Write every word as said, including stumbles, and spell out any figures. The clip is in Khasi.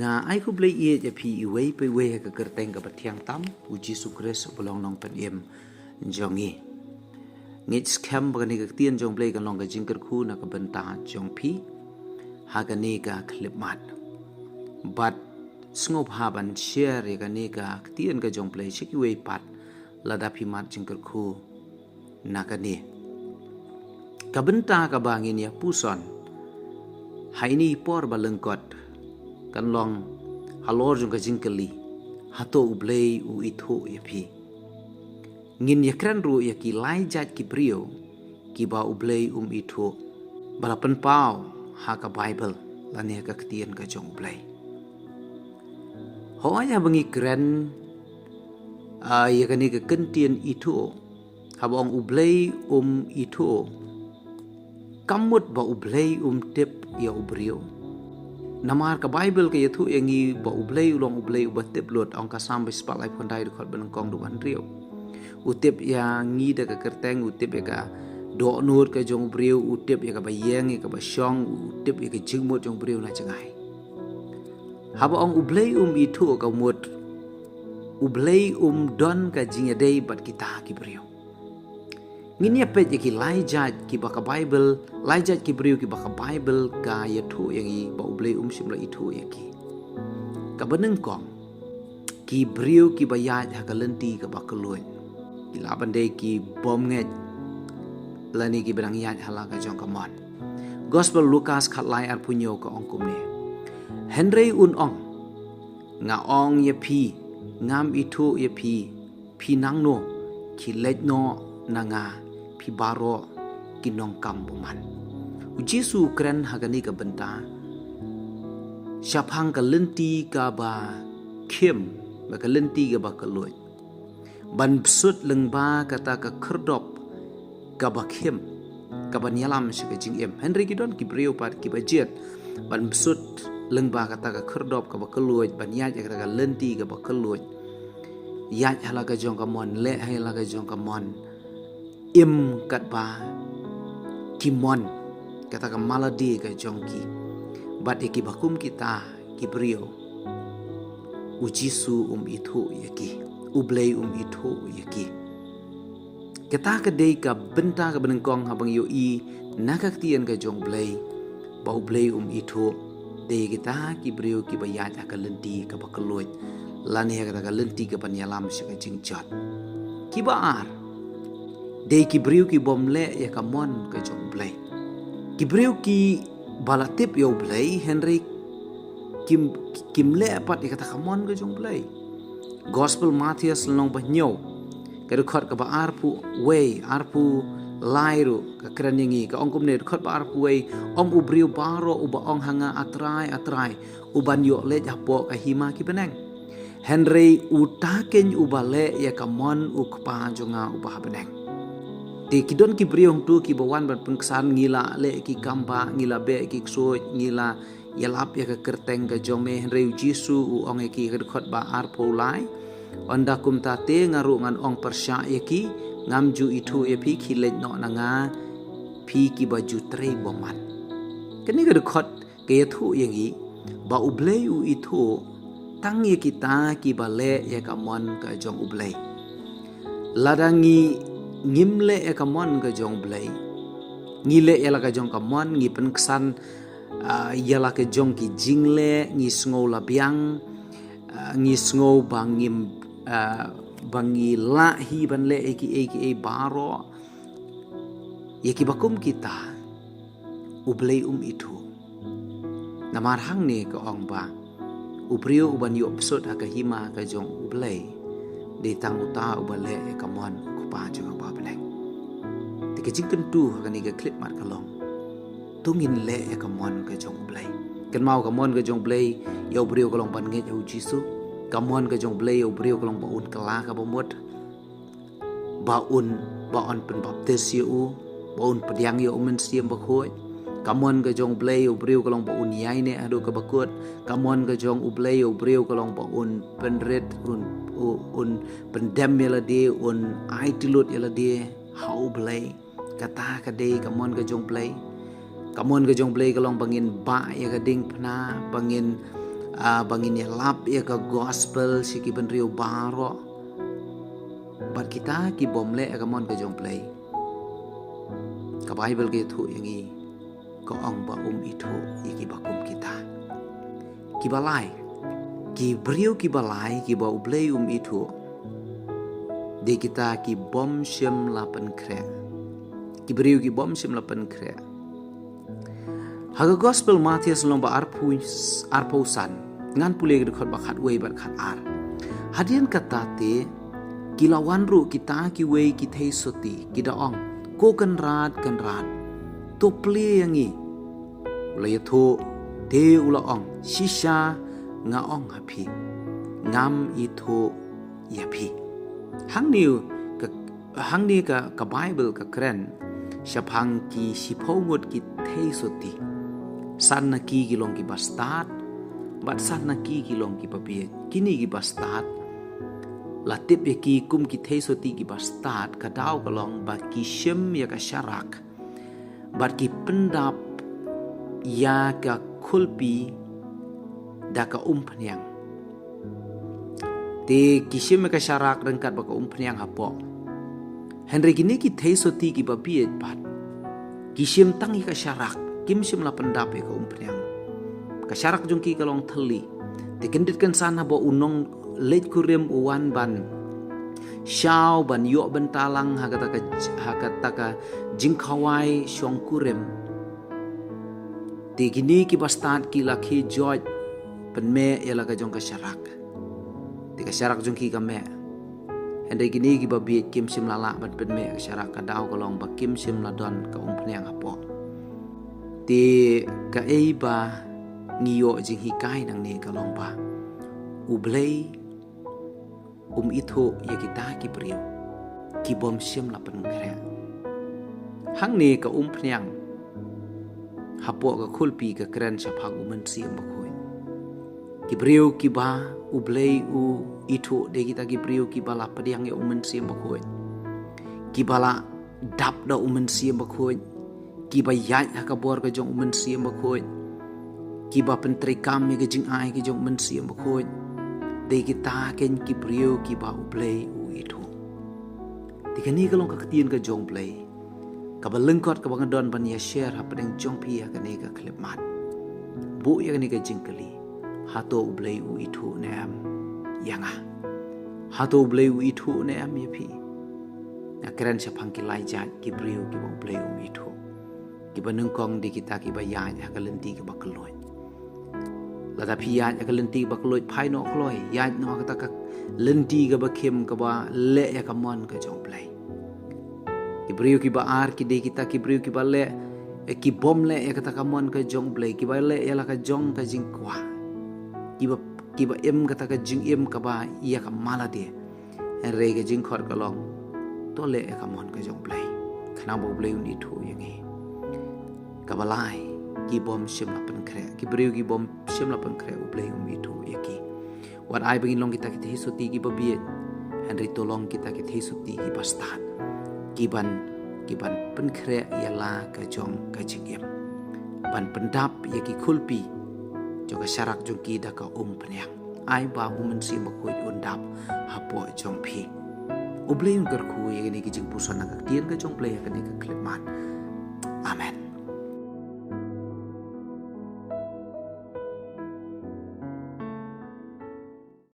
Nga ai khublei ïeit ïa phi iwei pa iwei ha ka kyrteng kaba thiang tam u Jisu Khrist uba long nongpynim jong ngi. Ngeit skhem ba kane ka ktien jong u Blei kan long ka jingkyrkhu na ka bynta jong phi ha kane ka khyllipmat. Bad sngewbha ban share ïa kane ka ktien ka jong u Blei sha kiwei pat lada phi mad jingkyrkhu na kane. Ka bynta kaba ngin ïa puson ha ine i por ba lyngkot kan long halor jong ka jingkylli, hato u Blei u ithuh ïa phi? Ngin ïa kren ruh ïa ki lai jait ki briew kiba u Blei um ithuh ba la pynpaw ha ka Bible lane ha ka ktien ka jong u Blei. Hooid, haba ngi kren ïa kane ka kyntien ithuh, haba ong u Blei um ithuh, kam mut ba u Blei um tip ïa u briew. Namar ka Bible ka ïathuh ïa ngi ba u Blei u long u Blei uba tip lut, ong ka Salm ba shispah laiphew khyndai dkhot ba nyngkong haduh ba hynriew. U tip ïa ngi da ka kyrteng, u tip ïa ka dohnud ka jong u briew, u tip ïa kaba ïeng, ïa kaba shong, u tip ïa ka jingmut jong u briew na jngai. Haba ong u Blei um ithuh ka mut u Blei um don ka jingïadei bad kita ki briew. Ngin ïa peit ïa ki lai jait kiba ka Bible, lai jait ki briew kiba ka Bible ka ïathuh ïa ngi ba u Blei um shym la ithuh ïa ki. Kaba nyngkong, ki briew kiba ïaid ha ka lynti kaba kylluid. Ki lah ban dei ki bym ngeit lane kiba dang ïaid ha la ka jong ka mon. Gospel Lukas khatlai arphew hynñiew ka ong kumne. Hynrei un ong, nga ong ïa phi, ngam ithuh ïa phi, phi nangno, khie leit noh na nga, phi baroh ki nongkam bymman. U Jisu u kren ha kane ka bynta shaphang ka lynti kaba khim, ba ka lynti kaba kylluid. Ban bsut lyngba kata ka khyrdop kaba khim, kaban ïalam sha ka jingim. Hynrei ki don ki briew pat kiba jied ban bsut lyngba kata ka khyrdop kaba kylluid, ban ïaid ha kata ka lynti kaba kylluid. Ïaid ha la ka jong ka mon, leh ha la ka jong ka mon. Im katba ki mon, kata ka malady ka jong ki. Bad ïa kiba kum kita ki briew, u Jisu um ithuh ïa ki, u Blei um ithuh ïa ki. Kata ka dei ka bynta kaba nyngkong haba ngi ïohi na ka ktien ka jong u Blei ba u Blei um ithuh, dei kita ki briew kiba ïaid ha ka lynti kaba kylluid, lane ha kata ka lynti kaban ïalam sha ka jingjot. Kiba ar, dei ki briew ki bym leh ïa ka mon ka jong u Blei. Ki briew kiba la tip ïa u Blei hynrei kim, kim leh pat ïa kata ka mon ka jong u Blei. Gospel Mathaios lynnong ba hynñiew, ka dkhot kaba arphew wei, arphew lai ruh ka kren ïa ngi, ka ong kumne, dkhot ba arphew wei, ym u briew baroh uba ong ha nga, A Trai, A Trai, u ban ïoh leit hapoh ka hima ki bneng. Hynrei uta keiñ uba leh ïa ka mon u Kpa jong nga uba ha bneng. Te ki don ki briew hangto kiba wan ban pynksan, ngi la leh ki kam ba, ngi la beh ki ksuid, ngi la ïalap ïa ka kyrteng ka jong me, hynrei u Jisu u ong ïa ki, ka dkhot ba arphew lai. Ynda kumta te nga ruh ngan ong pyrshah ïa ki, ngam ju ithuh ïa phi, khie leit noh na nga, phi kiba ju trei bymman. Kane ka dkhot ka ïathuh ïa ngi ba u Blei u ithuh tang ïa kita kiba leh ïa ka mon ka jong u Blei. Lada ngi, ngim leh ïa ka mon ka jong u Blei, ngi leh ïa la ka jong ka mon, ngi pynksan, ah, ïa la ka jong ki jingleh, ngi sngew la biang, ah, ngi sngew ba ngim, ah, ba ngi lah hi ban leh ïa kiei kiei baroh, ïa kiba kum kita, u Blei um ithuh. Namar hangne ka ong ba u briew uban ïoh bsut ha ka hima ka jong u Blei, dei tang uta uba leh ïa ka mon u Kpa jong nga uba ha bneng. Te ka jingkyntu ha kane ka khyllipmat ka long, to ngin leh ïa ka mon ka jong u Blei. Kynmaw, ka mon ka jong u Blei ïa u briew ka long ban ngeit ha u Jisu. Ka mon ka jong u Blei ïa u briew ka long ba un kylla kaba mut, ba un, ba un pynbaptis ïa u, ba un pdiang ïa u Mynsiem Bakhuid. Ka mon ka jong u Blei ïa u briew ka long ba un ïaineh haduh kaba kut. Ka mon ka jong u Blei ïa u briew ka long ba un pynrit, un, u-, un pyndem ïa lade, un aiti lut ïa lade ha u Blei. Kata ka dei ka mon ka jong u Blei. Ka mon ka jong u Blei ka long ba ngin bah ïa ka diengphna, ba ngin Ah, ba ngin ïalap ïa ka gospel sha ki bynriew baroh. Bad kita ki bym leh ïa ka mon ka jong U Blei, ka Baibl ka ïathuh ïa ngi, ka ong ba um ithuh ïa kiba kum kita. Kiba lai, ki briew kiba lai kiba U Blei um ithuh, dei kita ki bym shym la pynkhreh. Ki briew ki bym shym la pynkhreh. Ha ka gospel Mathaios lynnong ba arphew, arphew san, ngan pule ka dkhot ba khatwei bad khatar. Hadien kata te, ki la wan ruh kita kiwei ki theisotti, ki da ong, Ko Kynrad, Kynrad, to plie ïa ngi. U la ïathuh, te u la ong, Shisha nga ong ha phi, ngam ithuh ïa phi. Hangne ka, hangne ka, ka Baibl ka kren shaphang ki shiphew ngut ki theisotti. San na ki ki long kiba stad, bad san na ki ki long kiba bieit. Kine kiba stad, la tip ïa ki kum ki theisotti kiba stad, ka daw ka long ba ki shim ïa ka sharak, bad ki pyndap ïa ka khulpi da ka umphniang. Te ki shim ïa ka sharak ryngkat bad ka umphniang hapoh. Hynrei kine ki theisotti kiba bieit pat, ki shim tang ïa ka sharak, kim shym la pyndap ïa ka umphniang. Ka sharak jong ki ka long thylli. Te kyndit kynsan haba u nongleit kurim u wan ban shaw, ban ïoh bynta lang ha kata ka, ha kata ka jingkhawai shong kurim, te kine kiba stad ki la khie joit pynmeh ïa la ka jong ka sharak. Te ka sharak jong ki ka meh. Hynrei kine kiba bieit kim shym la lah ban pynmeh ka sharak, ka daw ka long ba kim shym la don ka umphniang hapoh. Te kaei ba ngi ïoh jinghikai nangne ka long ba U Blei um ithuh ïa kita ki briew ki bym shym la pynkhreh. Hangne ka umphniang hapoh ka khulpi ka kren shaphang U Mynsiem Bakhuid. Ki briew kiba U Blei u ithuh dei kita ki briew kiba la pdiang ïa U Mynsiem Bakhuid, kiba la dap da U Mynsiem Bakhuid, kiba ïaid ha ka bor ka jong U Mynsiem Bakhuid, kiba pyntreikam ïa ka jingai ka jong U Mynsiem Bakhuid. Dei kita kein ki briew kiba U Blei u ithuh. Te kane ka long ka ktien ka jong U Blei kaba lyngkot kaba nga don ban ïa share hapdeng jong phi ha kane ka khyllipmat. Buh ïa kane ka jingkylli, hato U Blei u ithuh ne em ïa nga? Hato U Blei u ithuh ne em ïa phi? Nga kren shaphang ki lai jait ki briew kiba U Blei um ithuh. Kiba nyngkong dei kita kiba ïaid ha ka lynti kaba kylluid. Lada phi ïaid ha ka lynti kaba kylluid, phai noh kloi, ïaid noh ha kata ka lynti kaba khim kaba leh ïa ka mon ka jong U Blei. Ki briew kiba ar ki dei kita ki briew kiba leh, eh, ki bym leh ïa kata ka mon ka jong U Blei, kiba leh ïa la ka jong ka jingkwah. Kiba, kiba im kata ka jingim kaba ïa ka mala de. Hynrei ka jingkhot ka long, to leh ïa ka mon ka jong U Blei, khnang ba U Blei un ithuh ïa ngi. Kaba lai, ki bym shym la pynkhreh, ki briew ki bym shym la pynkhreh U Blei um ithuh ïa ki. Wat ai ba ngin long kita ki theisotti kiba bieit, hynrei to long kita ki theisotti kiba stad, kiban, kiban pynkhreh ïa la ka jong ka jingim, ban pyndap ïa ki khulpi jong ka sharak jong ki da ka umphniang. Ai ba U Mynsiem Bakhuid un dap hapoh jong phi. U Blei un kyrkhu ïa kine ki jingpuson na ka ktien ka jong U Blei ha kane ka khyllipmat.